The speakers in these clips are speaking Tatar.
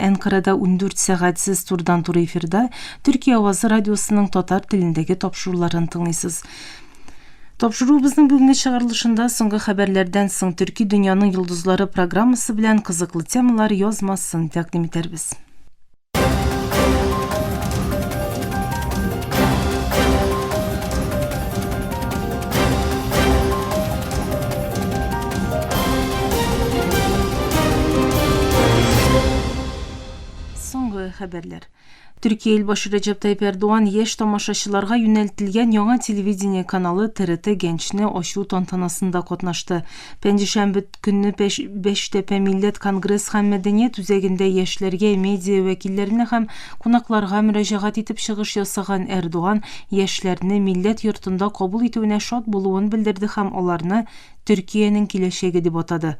Әнкарада 14 сәгать сез турыдан-туры эфирда Төркия авазы радиосының татар телендәге тапшыруларын тыңлыйсыз. Тапшыруыбызның бүгенге чыгарылышында соңгы хәбәрләрдән соң Төрки дөньяның йолдызлары программасы белән кызыклы темалар язмасын тәкъдим итәрбез. Соңгы хәбәрләр. Төркия илбашы Рәҗәп Тайип Эрдоган яшь тамашачыларга юнәлтелгән яңа телевидение каналы ТРТ Гәнчне ачу тантанасында катнашты. Пәнҗешәмбе көнне Бәштәпә милләт конгресс һәм мәдәният үзәгендә яшьләргә, медиа вәкилләренә һәм кунакларга мөрәҗәгать итеп чыгыш ясаган Эрдоган яшьләрне милләт йортында кабул итүенә шат булуын белдерде һәм аларны Төркиянең киләчәге дип атады.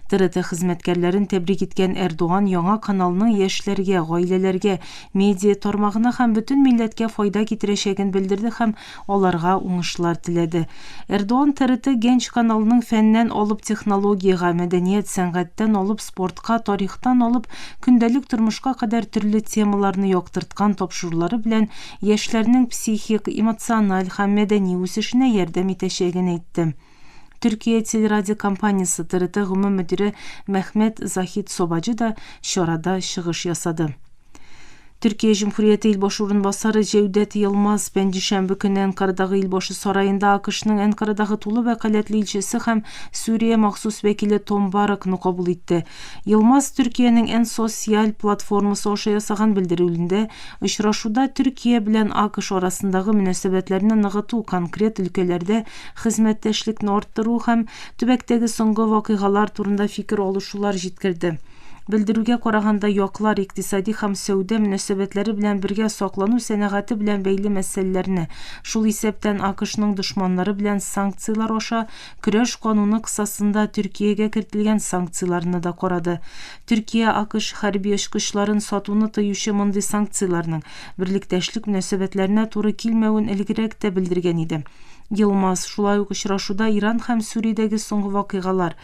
ТРТ хезмәткәрләрен тәбрик иткән Эрдоган яңа каналның яшьләргә, гаиләләргә, медиа тармагына һәм бөтен милләткә файда китерәчәген белдерде һәм аларга уңышлар теләде. Эрдоган ТРТ Генч каналының фәннән алып технологиягә, мәдәният, сәнгатьтән алып спортка, тарихтан алып көндәлек тормышка кадәр төрле темаларны яктырткан тапшырулары белән яшьләрнең психик, эмоциональ һәм мәдәни үсешенә ярдәм итәчәген әйтте. Төркия телерадиокомпаниясе ТРТ гомум мөдире Мәхмәт Заһид Собаҗы да чарада чыгыш ясады. Төркия Җөмһүрияте илбашы урынбасары Җәүдәт Йылмаз пәнҗешәмбе көнне Әнкарадагы илбашы сараенда АКШның Әнкарадагы тулы вәкаләтле илчесе һәм Сүрия махсус вәкиле Том Баракны кабул итте. Йылмаз Төркиянең Н-Социаль платформасы аша ясаган белдерүендә очрашуда Төркия белән АКШ арасындагы мөнәсәбәтләрне ныгыту конкрет өлкәләрдә хезмәттәшлекне арттыру һәм төбәктәге соңгы вакыйгалар турында фикер алышулар җиткерде. Белдерүгә караганда, яклар икътисади һәм сәүдә мөнәсәбәтләре белән бергә саклану сәнәгате белән бәйле мәсьәләләрне, шул исәптән АКШның дошманнары белән санкцияләр аша көрәш кануны кысасында Төркиягә кертелгән санкцияләрне да карады. Төркия АКШ хәрби очкычларын сатуны тыючы мондый санкцияләрнең берлектәшлек мөнәсәбәтләренә туры килмәвен элегрәк тә белдергән иде. Йылмаз, шулай ук очрашуда Иран һәм Сүриядәге соңгы вакыйгалар,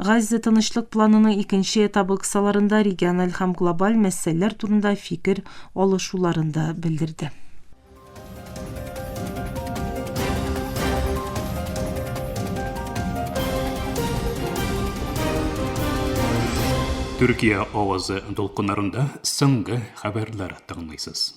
Газзә тынычлык планының икенче этабы кысаларында региональ һәм глобаль мәсьәләләр турында фикер алышуларын да белдерде. Төркия авазы дулкыннарында соңгы хәбәрләр тыңлыйсыз.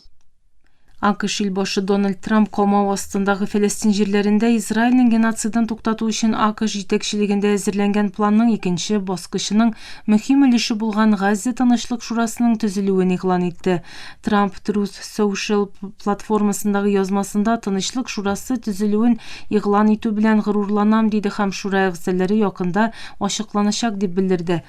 АКШ илбашы Дональд Трамп камау астындагы Фәләстин җирләрендә Израильнең геноцидын туктату өчен АКШ җитәкчелегендә әзерләнгән планның икенче баскычының мөһим өлеше булган Газзә тынычлык шурасының төзелүен игълан итте. Трамп Truth Social платформасындагы язмасында тынычлык шурасы төзелүен игълан итү белән горурланам диде һәм шура әгъзалары якында ачыкланачак дип белдерде.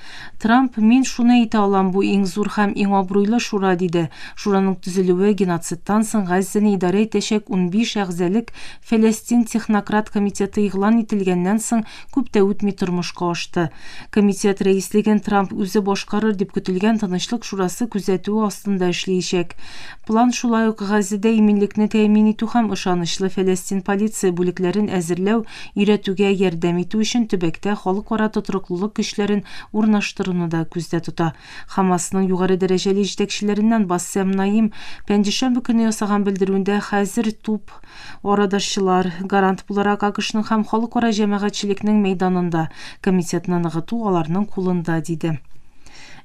Трамп, Мин шуны әйтә алам, бу иң зур һәм иң абруйлы шура, диде. Шураның төзелүе геноцидтан соң Газзәне идарә итәчәк 15 әгъзалек Фәләстин технократ комитеты игълан ителгәннән соң күп тә үтми тормышка ашты. Комитет рәислеген Трамп үзе башкарыр дип көтелгән Тынычлык шурасы күзәтүе астында эшлиячәк. План шулай ук Газзәдә иминлекне тәэмин итү һәм ышанычлы фәләстин полиция бүлекләрен әзерләү, өйрәтүгә ярдәм итү өчен төбәктә халыкара тотрыклылык көчләрен урнаштыруны да күздә тота. Хамасның югары дәрәҗәле җитәкчеләреннән Бассем Наим пәнҗешәмбе көне ясаган белдерүендә хәзер туп арадашчылар, гарант буларак АКШның һәм халыкара җәмәгатьчелекнең мәйданында, комитетны ныгыту аларның кулында, диде.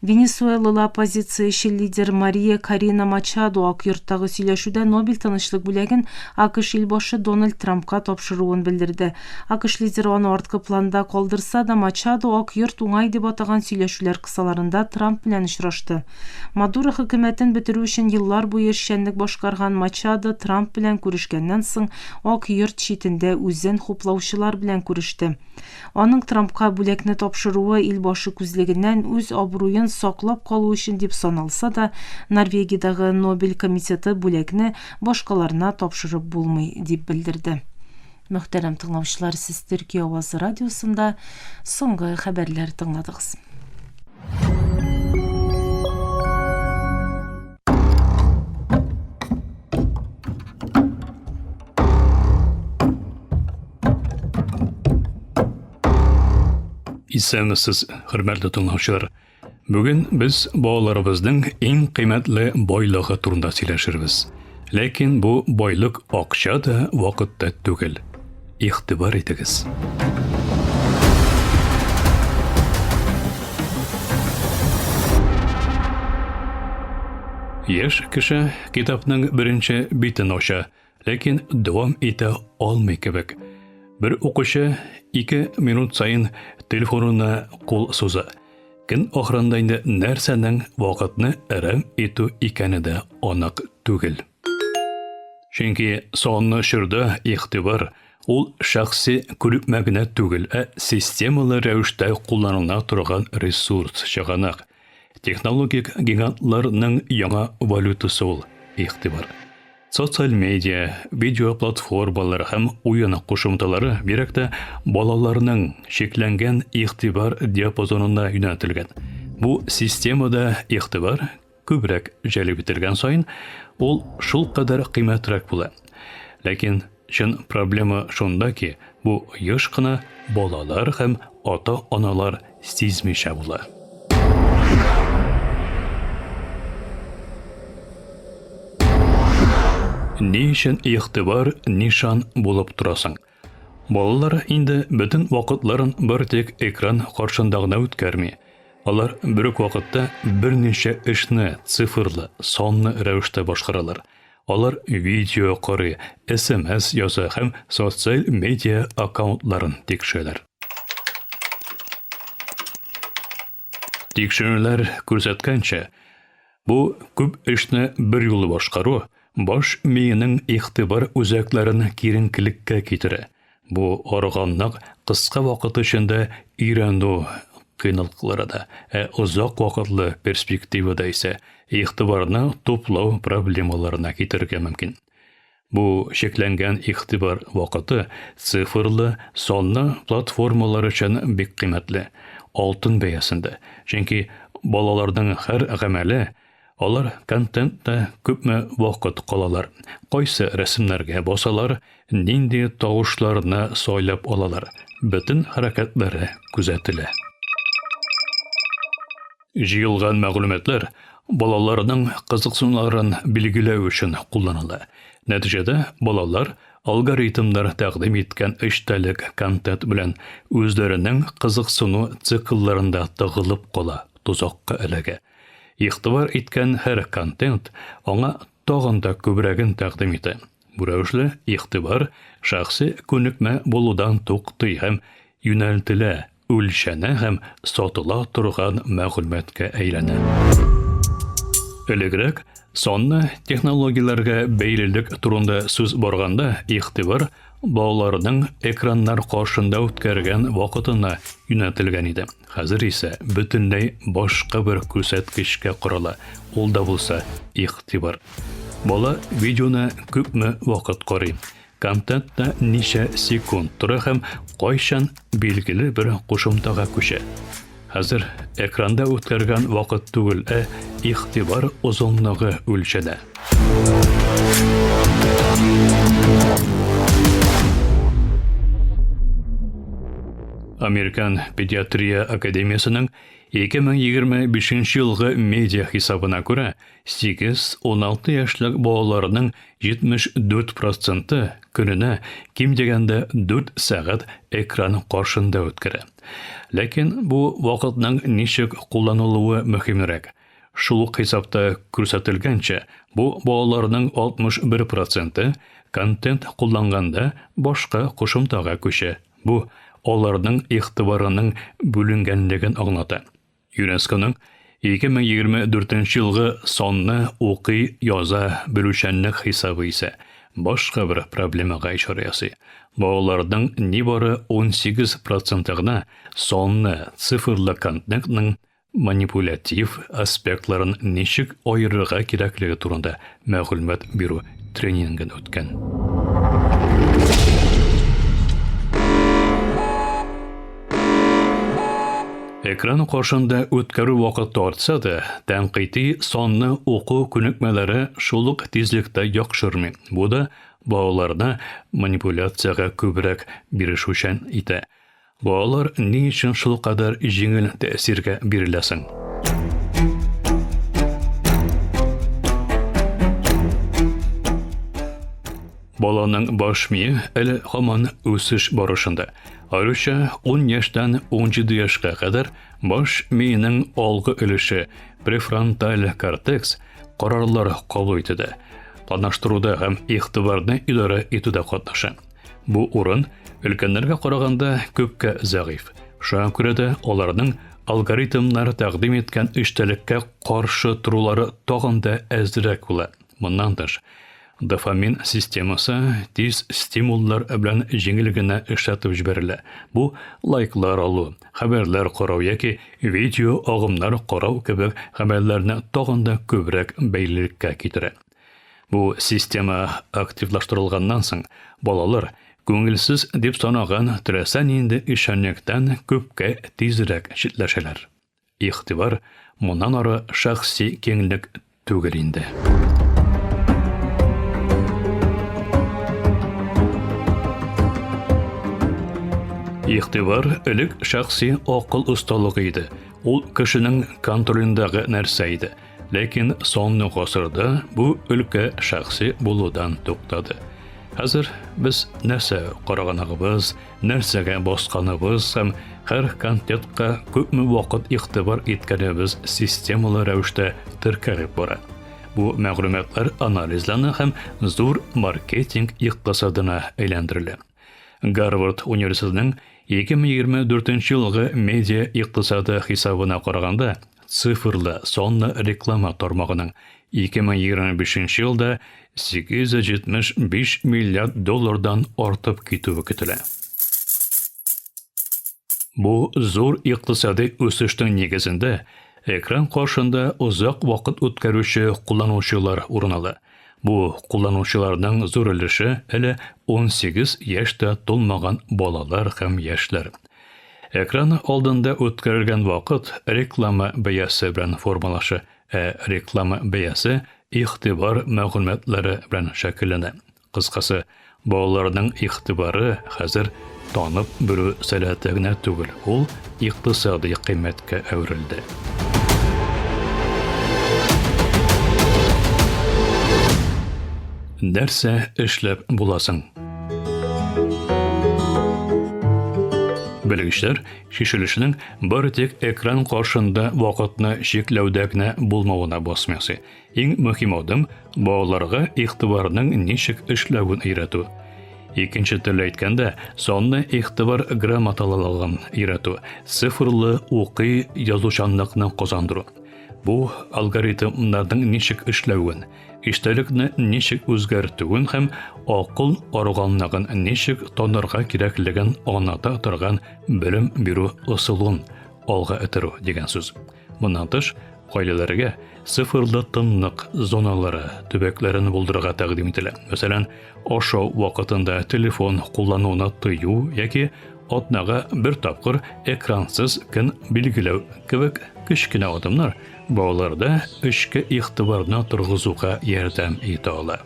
Венесуэлалы оппозицияче лидер Мария Карина Мачадо Ак йорттагы сөйләшүдә Нобель тынычлык бүләген АКШ илбашы Дональд Трампка тапшыруын белдерде. АКШ лидеры аны арткы планда калдырса да, Мачадо Ак йорт уңай дип атаган сөйләшүләр кысаларында Трамп белән очрашты. Мадуро хөкүмәтен бетерү өчен еллар буе эшчәнлек башкарган Мачадо Трамп белән күрешкәннән соң Ак йорт читендә үзен хуплаучылар белән күреште. Аның Трампка бүләкне тапшыруы илбашы күзлегеннән үз абруен саклап калу өчен дип саналса да, Норвегиядәге Нобель комитеты бүләкне башкаларына тапшырып булмый дип белдерде. Мөхтәрәм тыңлаучылар, сез Төркия авазы радиосында соңгы хәбәрләр тыңладыгыз. Исәнмесез, хөрмәтле тыңлаучылар. Бүген без балаларыбызның иң кыйммәтле байлыгы турында сөйләшербез. Ләкин бу байлык акча да, вакыт та түгел. Игътибар итегез. Яшь кеше китапның беренче битен ача, ләкин дәвам итә алмый кебек. Бер укучы 2 минут саен телефонына кул суза. Көн ахырында инде нәрсәнең вакытны әрәм итү икәне дә анык түгел. Чөнки санлы чорда игътибар ул шәхси күрекмә генә түгел, ә системалы рәвештә кулланыла торган ресурс, чыганак. Технологик гигантларның яңа валютасы ул, игътибар. Социаль медиа, видеоплатформалар һәм уен кушымталары бигрәк тә балаларның чикләнгән игътибар диапазонына юнәлтелгән. Бу системада игътибар күбрәк җәлеп ителгән саен, ул шулкадәр кыйммәтрәк була. Ләкин чын проблема шунда ки, бу еш кына балалар һәм ата-аналар сизмичә була. Ни өчен игътибар нишан булып тора соң? Балалар инде бөтен вакытларын бары тик экран каршында гына үткәрми. Алар бер үк вакытта берничә эшне цифрлы, санлы рәвештә башкаралар. Алар видео карый, смс яза һәм социаль медиа аккаунтларын тикшерәләр. Тикшеренүләр күрсәткәнчә, бу күп эшне берьюлы башкару баш миенең игътибар үзәкләрен киеренкелеккә китерә. Бу арыганлык кыска вакыт эчендә өйрәнү кыенлыклары да, ә озак вакытлы перспективада исә игътибарны туплау проблемаларына китерергә мөмкин. Бу чикләнгән игътибар вакыты цифрлы, санлы платформалар өчен бик кыйммәтле, алтын бәясендә. Чөнки балаларның һәр гамәле, алар контентта күпме вакыт калалар, кайсы рәсемнәргә басалар, нинди тавышларны сайлап алалар, бөтен хәрәкәтләре күзәтелә. Җыелган мәгълүматлар балаларның кызыксынуларын билгеләү өчен кулланыла. Нәтиҗәдә, балалар алгоритмнар тәкъдим иткән эчтәлек контент белән үзләренең кызыксыну циклларында тыгылып кала, тозакка эләгә. Игътибар иткән һәр контент аңа тагын да күбрәген тәкъдим итә. Бу рәвешле игътибар шәхси күнекмә булудан туктый һәм юнәлтелә, үлчәнә һәм сатыла торган мәгълүматка әйләнә. Элегрәк санлы технологияләргә бәйлелек турында сүз барганда игътибар балаларның экраннар каршында үткәргән вакытына юнәлтелгән иде. Хәзер исә бөтенләй башка бер күрсәткечкә корыла, ул да булса игътибар. Бала видеоны күпме вакыт карый, контентта ничә секунд тора һәм кайчан билгеле бер кушымтага күчә. Хәзер экранда үткәргән вакыт түгел, ә игътибар озынлыгы үлчәнә. Американ педиатрия академиясенең 2025 елгы медиа хисабына күрә, 8-16 яшьлек балаларның 74 проценты көненә ким дигәндә 4 сәгать экран каршында үткәрә. Ләкин бу вакытның ничек кулланылуы мөһимрәк. Шул ук хисапта күрсәтелгәнчә, бу балаларның 61 проценты контент кулланганда башка кушымтага күчә. Бу аларның игътибарының бүленгәнлеген аңлата. ЮНЕСКОның 2024 елгы санны укый, яза белүчәнлек хисабы исә башка бер проблемага ишарә ясый. Балаларның нибары 18 проценты гына санлы цифрлы контентның манипулятив аспектларын ничек аерырга кирәклеге турында мәгълүмат бирү тренингын үткән. Экран каршында үткәрү вакыты артса да, тәнкыйти санны уку күнекмәләре шул ук тизлектә яхшырмый. Бу да балаларны манипуляциягә күбрәк бирешүчән итә. Балалар ни өчен шулкадәр җиңел тәэсиргә бирелә соң? Баланың баш мие әле һаман үсеш барышында. Аеруча 10 яшьтән 17 яшькә кадәр баш миенең алгы өлеше, префронталь кортекс, карарлар кабул итүдә, планлаштыруда һәм игътибарны идарә итүдә катнаша. Бу урын өлкәннәргә караганда күпкә зәгыйфь. Шуңа күрә дә аларның алгоритмнар тәкъдим иткән эчтәлеккә каршы торулары тагын да әзрәк була. Моннан тыш, дофамин системасы тиз стимуллар белән җиңел генә эшләтеп җибәрелә. Бу лайклар алу, хәбәрләр карау яки видео агымнар карау кебек гамәлләрне тагын да күбрәк бәйлелеккә китерә. Бу система активлаштырылганнан соң, балалар күңелсез дип санаган теләсә нинди эшчәнлектән күпкә тизрәк читләшәләр. Игътибар, моннан ары шәхси киңлек түгел инде. Игътибар элек шәхси акыл осталыгы иде. Ул кешенең контролендәге нәрсә иде. Ләкин соңгы гасырда бу өлкә шәхси булудан туктады. Хәзер без нәрсә караганыгыбыз, нәрсәгә басканыбыз һәм һәр контентка күпме вакыт игътибар иткәнебез системалы рәвештә теркәлеп бара. Бу мәгълүматлар анализлана һәм зур маркетинг икътисадына әйләндерелә. Гарвард университетының 2024 елгы медиа икътисады хисабына караганда, цифрлы санлы реклама тармагының 2025 елда 875 миллиард доллардан артып китүе көтелә. Бу зур икътисади үсешнең нигезендә экран каршында озак вакыт үткәрүче кулланучылар урын ала. Бу кулланучыларның зур өлеше әле 18 яшь тә тулмаган балалар һәм яшьләр. Экран алдында үткәрелгән вакыт реклама бәясе белән формалаша, ә реклама бәясе игътибар мәгълүматлары белән шәкелләнә. Кыскасы, балаларның игътибары хәзер танып белү сәләте генә түгел, ул икътисадый кыйммәткә әверелде. Нәрсә эшләп була соң? Белгечләр чишелешнең бары тик экран каршында вакытны чикләүдә генә булмавына басым ясый. Иң мөһим адым балаларга игътибарның ничек эшләвен өйрәтү. Икенче төрле әйткәндә, санлы игътибар грамоталылыгын өйрәтү, цифрлы укый язучанлыкны казандыру. Бу алгоритмнарның ничек эшләвен, эчтәлекне ничек үзгәртүен һәм акыл арганлыгын ничек танырга кирәклеген аңлата торган белем бирү ысулын алга этәрү дигән сүз. Моннан тыш, гаиләләргә цифрлы тынлык зоналары төбәкләрен булдырырга тәкъдим ителә. Мәсәлән, ашау вакытында телефон куллануны тыю яки атнага бер тапкыр экрансыз көн билгеләү кебек кечкенә адымнар балаларда эчке игътибарны торгызуга ярдәм итә ала.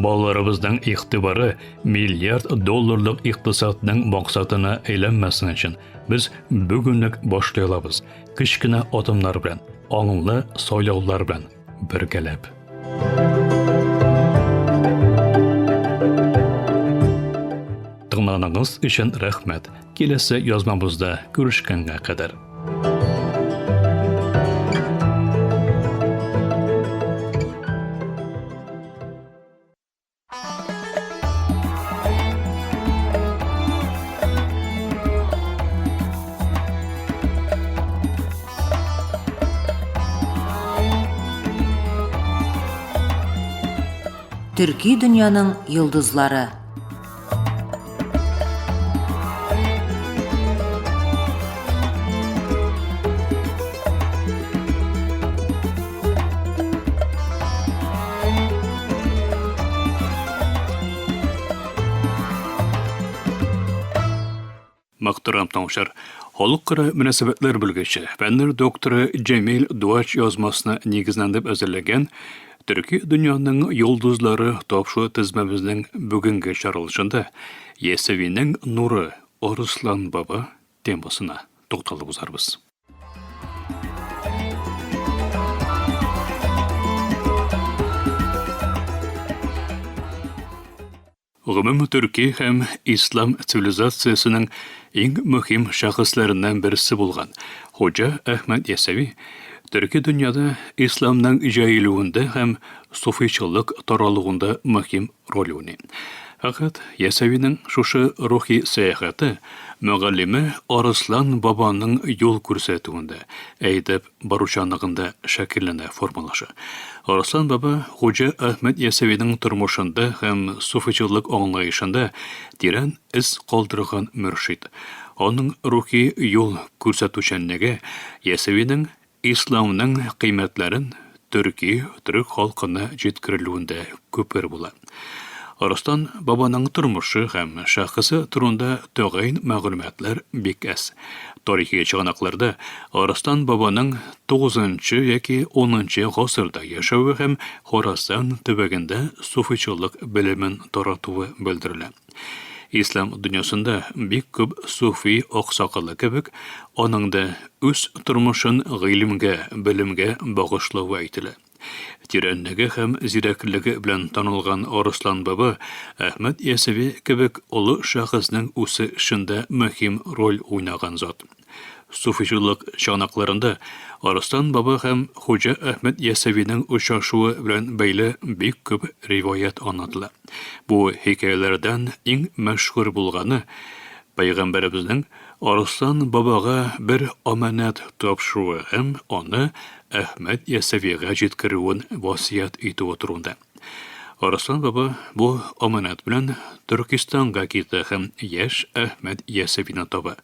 Балаларыбызның игътибары миллиард долларлык икътисадның максатына әйләнмәсен өчен без бүген үк башлый алабыз. Кечкенә адымнар белән, аңлы сайлаулар белән бергәләп. Тыңлаганыгыз өчен рәхмәт. Киләсе язмабызда күрешкәнгә кадәр. Төрки дөньяның йолдызлары. Мөхтәрәм тыңлаучылар, халыкара мөнәсәбәтләр белгече, фәннәр докторы Җәмил Дуач язмасына нигезләнеп әзерләгән Төрки дөньяның йолдызлары тапшыру тезмәбезнең бүгенге чыгарылышында Ясәвинең нуры Арыслан баба темасына тукталып узарбыз. Гомум төрки һәм ислам цивилизациясенең иң мөһим шәхесләреннән берсе булган Хуҗа Әхмәд Ясәви төрки дөньяда исламның җәелүендә һәм суфичылык таралуында мөһим роль уйный. Фәкать Ясәвинең шушы рухи сәяхәте мөгаллиме Арыслан бабаның юл күрсәтүендә, әйдәп баручанлыгында шәкелләнә, формалаша. Арыслан баба Хуҗа Әхмәд Ясәвинең тормышында һәм суфичылык аңлаешында тирән эз калдырган мөршид. Аның рухи юл күрсәтүчәнлеге Ясәвинең Исламның кыйммәтләрен төрки, төрек халкына җиткерелүендә күпер була. Арыслан бабаның тормышы һәм шәхесе турында тәгаен мәгълүматлар бик әз. Тарихи чыганакларда Арыслан бабаның тугызынчы яки унынчы гасырда яшәве һәм Хорасан төбәгендә суфичылык белемен таратуы белдерелә. Ислам дөньясында бик күп суфи аксакалы кебек, аның да үз тормышын гыйлемгә, белемгә багышлавы әйтелә. Тирәнлеге һәм зирәклеге белән танылган Арыслан баба Әхмәт Ясәви кебек олы шәхеснең үсешендә мөһим роль уйнаган зат. Суфичылык чыганакларында Арыслан баба һәм Хуҗа Әхмәт Ясәвинең очрашуы белән бәйле бик күп риваять аңлатыла. Бу хикәяләрдән иң мәшһүр булганы, пәйгамбәребезнең Арыслан бабага бер амәнәт тапшыруы һәм аны Әхмәт Ясәвигә җиткерүен васыять итүе турында. Арыслан баба бу амәнәт белән Төркистанга китә һәм яшь Әхмәт Ясәвине таба.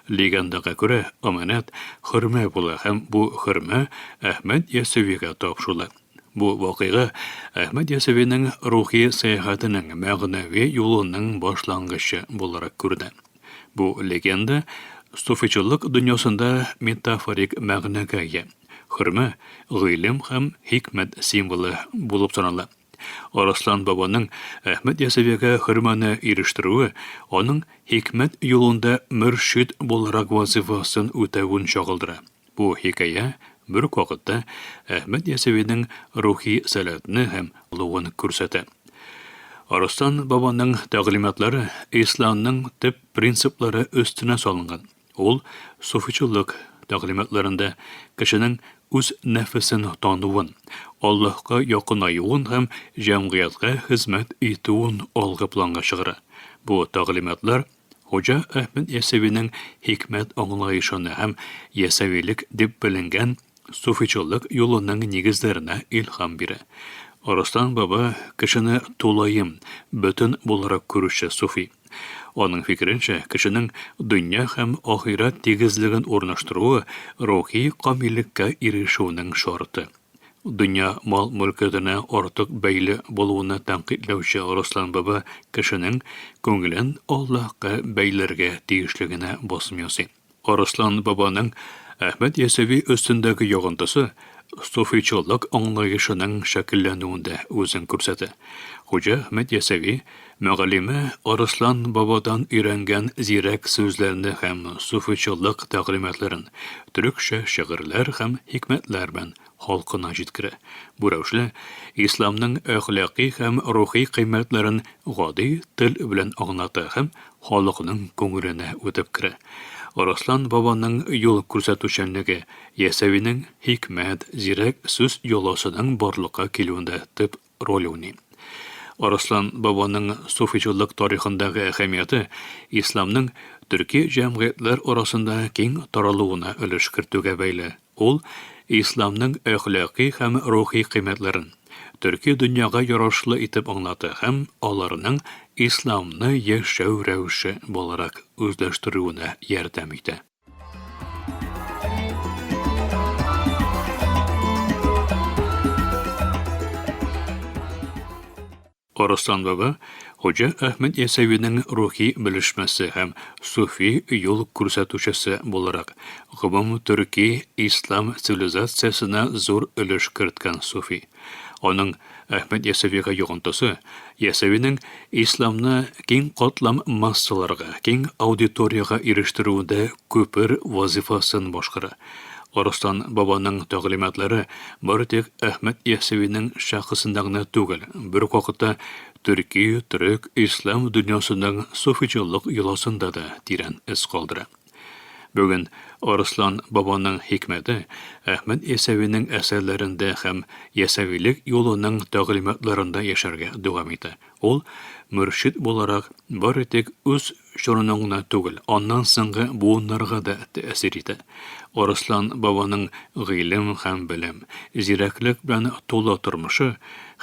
Легендага күрә, амәнәт хөрмә була һәм бу хөрмә Әхмәт Ясәвигә тапшырыла. Бу вакыйга Әхмәт Ясәвинең рухи сәяхәтенең мәгънәви юлының башлангычы буларак күренә. Бу легенда суфичылык дөньясында метафорик мәгънәгә ия. Хөрмә, гыйлем һәм хикмәт символы булып санала. Арыслан бабаның Әхмәт Ясәвигә хөрмәне ирештерүе аның хикмәт юлында мөршид буларак вазыйфасын үтәвен чагылдыра. Бу хикәя бер үк вакытта Әхмәт Ясәвинең рухи сәләтне һәм булуын күрсәтә. Арыслан бабаның тәгълиматлары исламның төп принциплары өстенә салынган. Ул суфичылык тәгълиматларында кешенең үз нәфесен тануын, Аллаһка якынаюын һәм җәмгыятькә хезмәт итүен алгы планга чыгара. Бу тәгълиматлар Хуҗа Әхмәт Ясәвинең хикмәт аңлаешына һәм ясәвилек дип беленгән суфичылык юлының нигезләренә илһам бирә. Арыслан баба кешене тулаем, бөтен буларак күрүче суфи. Аның фикеренчә, кешенең дөнья һәм ахирәт тигезлеген урнаштыруы рухи камиллеккә ирешүнең шарты. Дөнья мал-мөлкәтенә артык бәйле булуны тәнкыйтьләүче Руслан баба кешенең күңелен Аллаһка бәйләргә тиешлегенә басым ясый. Арыслан бабаның Әхмәт Ясәви өстендәге йогынтысы суфичылык аңлаешының шәкелләнүендә үзен күрсәтә. Хуҗа Әхмәт Ясәви мөгаллиме Арыслан бабадан өйрәнгән зирәк сүзләрне һәм суфичылык тәгълиматларын төрекчә шигырьләр һәм хикмәтләр белән халкына җиткерә. Бу рәвешле, исламның әхлакый һәм рухи кыйммәтләрен гади тел белән аңлата һәм халыкның күңеленә үтеп керә. Арыслан бабаның юл күрсәтүчәнлеге Ясәвинең хикмәт, зирәк сүз йоласының барлыкка килүендә төп роль уйный. Арыслан бабаның суфичылык тарихындагы әһәмияте исламның төрки җәмгыятьләр арасында киң таралуына өлеш кертүгә бәйле. Ул исламның әхлакый һәм рухи кыйммәтләрен төрки дөньяга ярашлы итеп аңлата һәм аларның исламны яшәү рәвеше буларак үзләштерүенә ярдәм итә. Арыслан баба Хуҗа Әхмәт Ясәвинең рухи белешмәсе һәм суфи юл күрсәтүчесе буларак, гомум төрки ислам цивилизациясенә зур өлеш керткән суфи. Аның Әхмәт Ясәвигә йогынтысы Ясәвинең исламны киң катлам массаларга, киң аудиториягә ирештерүендә күпер вазыйфасын башкара. Арыслан бабаның тәгълиматлары бары тик Әхмәт Ясәвинең шәхесендә генә түгел, бер үк вакытта төрки, төрек, ислам дөньясының суфичылык йоласында да тирән эз калдыра. Бүген Арыслан бабаның хикмәте Әхмәт Ясәвинең әсәрләрендә һәм ясәвилек юлының тәгълиматларында яшәргә дәвам итә. Ул, мөршид буларак, бары тик үз чорының гына түгел, аннан соңгы буыннарга да тәэсир итә. Арыслан бабаның гыйлем һәм белем, зирәклек белән тулы тормышы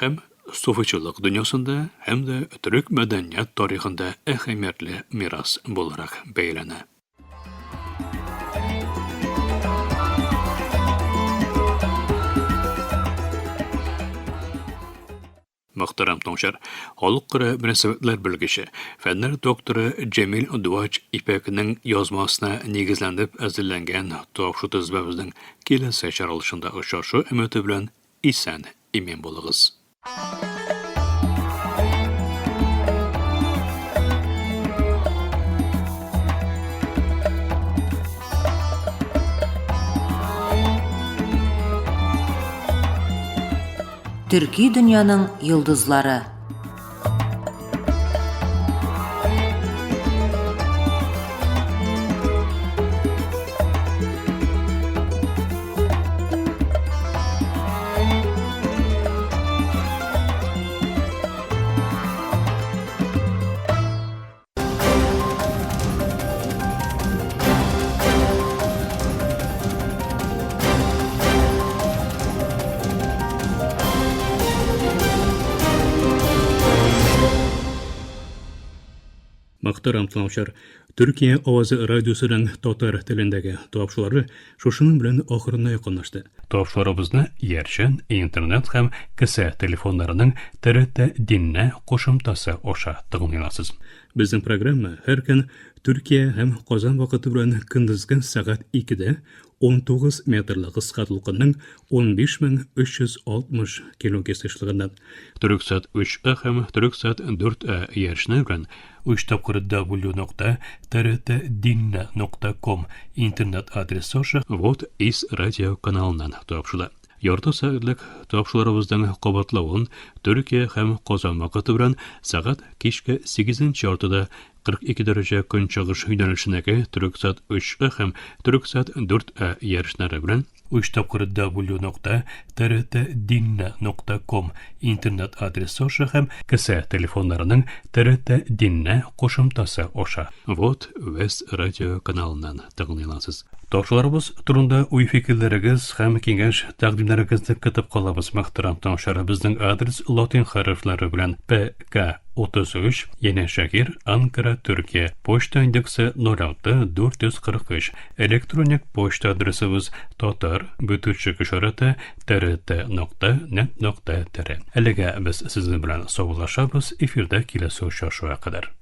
һәм суфичылык дөньясында һәм дә төрек мәдәният тарихында әһәмиятле мирас буларак бәяләнә. Мөхтәрәм тыңлаучылар, халыкара мөнәсәбәтләр белгече, фәннәр докторы Җәмил Дуач Ипәкнең язмасына нигезләнеп әзерләнгән тапшыру-төзмәбезнең киләсе чыгарылышында очрашу өмете белән исән имин булыгыз. Төрки дөньяның йолдызлары. Мөхтәрәм тыңлаучылар, Төркия авазы радиосының татар телендәге тапшырулары шушының белән ахырына якынлашты. Тапшыруларыбызны иярчен, интернет һәм кесә телефоннарының ТРТ Динне кушымтасы аша тыңлый аласыз. Безнең программа һәр көн Төркия һәм Казан вакыты белән көндезге сәгать 2-дә 19 метрлы кыска дулкынның 15360 килогерц ешлыгыннан Төрексат 3А һәм Төрексат 4А иярчене белән 3 тапкыр w нокта trtdinne.com интернет адресы аша Вот из радио каналыннан тапшырыла. Ярты сәгатьлек тапшыруларыбызның кабатлавын Төркия һәм Казан вакыты белән сәгать кичке 8 яртыда 42 дәрәҗә көнчыгыш юнәлешендәге Төрексат 3А һәм Төрексат 4А ярышлары белән 3 тапкыр w.trtdinne.com интернет адресы аша һәм кесә телефоннарының TRT Динне кушымтасы аша Вот Вест радио каналыннан тыңлый аласыз. Тапшыруларыбыз турында уй-фикерләрегез һәм киңәш тәкъдимнәрегезне көтеп калабыз. Мөхтәрәм тыңлаучылар, безнең адрес латин хәрефләре белән ПК 33, Янәшәһир, Анкара, Төркия. Почта индексы 06 443. Электроник почта адресыбыз татар бөтүчек ишарәте trt.net.tr. Әлегә без сезнең белән саубуллашабыз, эфирдә киләсе очрашуга кадәр.